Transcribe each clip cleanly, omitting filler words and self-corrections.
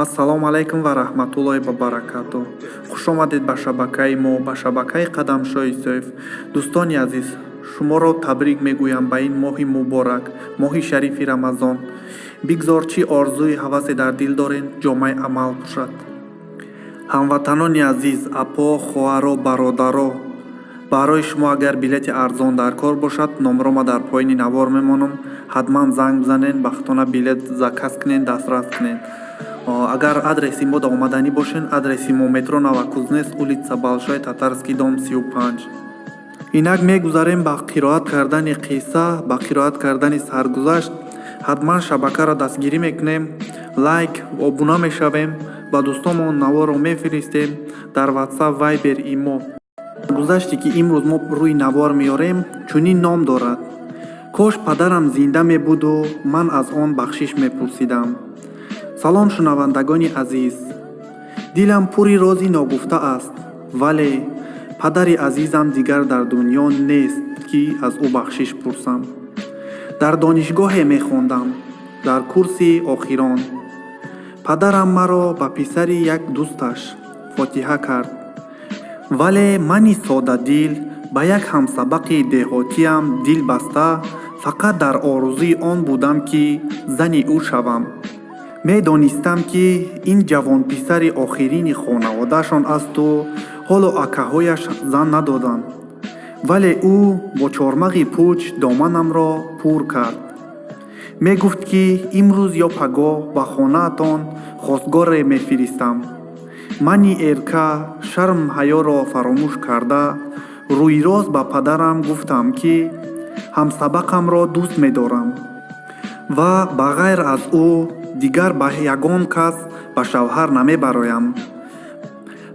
Ассалому алайкум ва раҳматуллоҳи ва баракатуҳ. Хушомадед ба шабакаи мо, ба шабакаи Қадамшоҳ Исоев. Дӯстони азиз, шуморо табрик мегӯям ба ин моҳи муборак, моҳи шарифи Рамазон. Бигзор чӣ орзуи ҳавасе дар дил доред, ҷомаи амал пӯшад. Ҳамватанони азиз, апо, хоҳаро, бародаро, барои шумо агар билети арзон дар кор бошад, номрома дар поёни навор мемонам. Ҳатман занг бизанед, бахтона билет заказ кунед, дастрас кунед. Агар адреси мо да омаданӣ бошед, адреси мо метро Новокузнецк, улица Большой Татарский, дом 35. Инак мегузарем ба қироат кардани қисса, ба қироат кардани саргузашт. Ҳатман шабакаро дастгирӣ мекунем, лайк, обуна мешавем, ба дӯстонмон наворро мефиристем дар WhatsApp, Viber, имо. Гузаште ки имрӯз мо рӯи навор меорем, чунин ном дорад: Кош падарам зинда мебуду ман аз он бахшиш мепурсидам. Салом, шунавандагони азиз. Дилам пури рози ногуфта аст, вале падари азизам дигар дар дунё нест, ки аз ӯ бахшиш пурсам. Дар донишгоҳе мехондам, дар курси охирон. Падарам маро ба писари як дӯсташ фотиҳа кард. Вале мани соддадил ба як ҳамсабақи деҳотиам дил баста, фақат дар орзуи он будам, ки зани ӯ шавам. Медонистам, ки ин ҷавонписари охирини хонаводаашон асту ҳоло акаҳояш зан надоданд. Вале ӯ бо чормағи пуч доманамро пур кард. Мегуфт, ки имрӯз ё пагоҳ ба хонаатон хостгоре мефиристам. Мани эрка шарм ҳаёро фаромӯш карда, рӯйрост ба падарам гуфтам, ки ҳамсабақамро дӯст медорам ва ба ғайр аз ӯ дигар ба ягон кас ба шавҳар намебароям.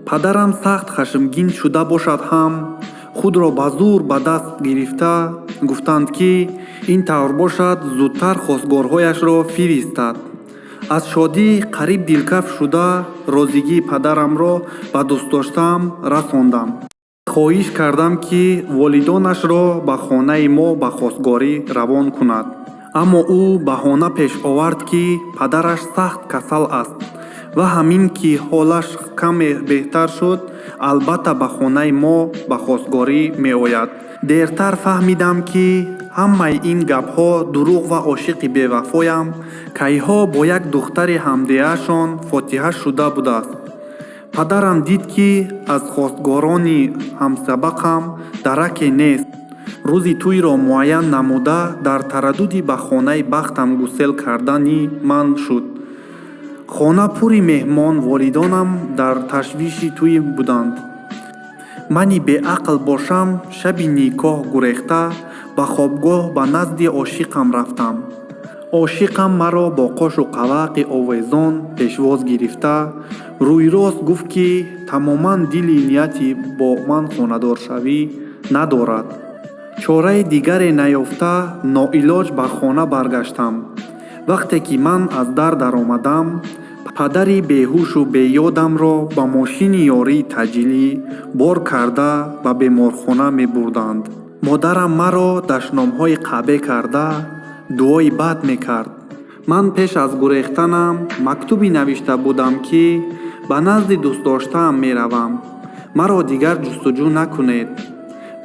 Падарам сахт хашмгин шуда бошад ҳам, худро ба зӯр ба даст гирифта гуфтанд, ки ин тавр бошад, зудтар хостгорҳояшро фиристад. Аз шодӣ қариб дилкаф шуда, розигии падарамро ба дӯстдоштаам расондам. Хоҳиш кардам, ки волидонашро ба хонаи мо ба хостгорӣ равон кунад. Аммо ӯ баҳона пеш овард, ки падараш сахт касал аст ва ҳамин ки ҳолаш каме беҳтар шуд, албатта ба хонаи мо ба хостгорӣ меояд. Дертар фаҳмидам, ки ҳамаи ин гапҳо дурӯғ ва ошиқи бевафоям кайҳо бо як духтари ҳамдеашон фотиҳа шуда будааст. Падарам дид, ки аз хостгорони ҳамсабақам дараке нест. Рӯзи тӯйро муайян намуда, дар тараддуди ба хонаи бахтам гусел кардани ман шуд. Хона пури меҳмон, волидонам дар ташвиши тӯй буданд. Мани беақл бошам, шаби никоҳ гурехта ба хобгоҳ ба назди ошиқам рафтам. Ошиқам маро бо қошу қавақи овезон пешвоз гирифта, рӯйрост гуфт, ки тамоман дили нияти бо ман хонадоршавӣ надорад. Чораи дигаре наёфта, ноилоҷ ба хона баргаштам. Вақте ки ман аз дар даромадам, падари беҳушу беёдамро ба мошини ёрии таъҷилӣ бор карда ба беморхона мебурданд. Модарам маро дашномҳои қабе карда, дуои бад мекард. Ман пеш аз гурехтанам мактубе навишта будам, ки ба назди дӯстдоштаам меравам, маро дигар ҷустуҷӯ накунед.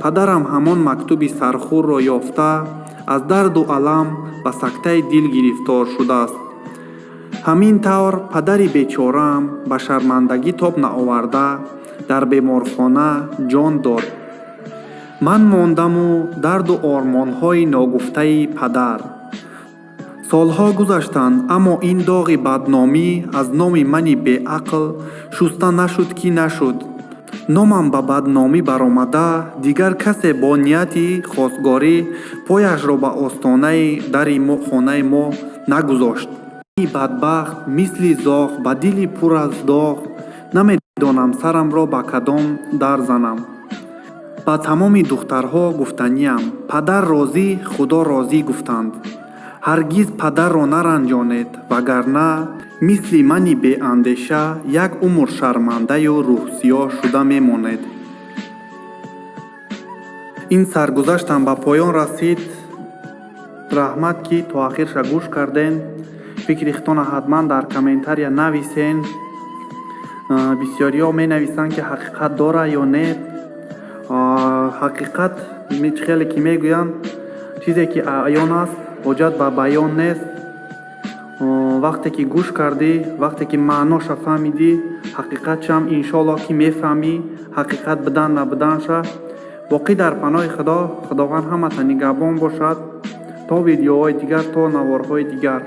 Падарам ҳамон мактуби сархӯрро ёфта, аз дарду алам ба сактаи дил гирифтор шудааст. Ҳамин тавр падари бечораам ба шармандагӣ тоб наоварда, дар беморхона ҷон дод. Ман мондаму дарду ормонҳои ногуфтаи падар. Солҳо гузаштанд, аммо ин доғи бадномӣ аз номи мани беақл шуста нашуд, ки нашуд. Номам ба бадномӣ баромада, дигар касе бо нияти хостгорӣ пояшро ба остонаи дари хонаи мо нагузошт. Бадбахт мисли зоғ ба дили пур аз доғ намедонам сарамро ба кадом дар занам. Ба тамоми духтарҳо гуфтаниям: падар розӣ, Худо розӣ гуфтанд. Ҳаргиз падарро наранҷонед, вагарна мисли мани беандеша як умр шармандаю рӯҳсиёҳ шуда мемонед. Ин саргузаштам ба поён расид. Раҳмат, ки то ахирша гӯш кардем. Фикри худтона ҳатман дар комментария нависен. Бисёриҳо менависанд, ки ҳақиқат дора ё не. Ҳақиқат, хеле ки мегӯянд, чизе ки аён аст, ҳоҷат ба баён нест. Вақте ки гӯш кардӣ, вақте ки маъноша фаҳмидӣ, ҳақиқатшам иншоаллоҳ ки мефаҳмӣ, ҳақиқат будан набуданша. Боқӣ дар паноҳи Худо. Худованд ҳамата нигаҳбон бошад. То видеоҳои дигар, то наворҳои дигар.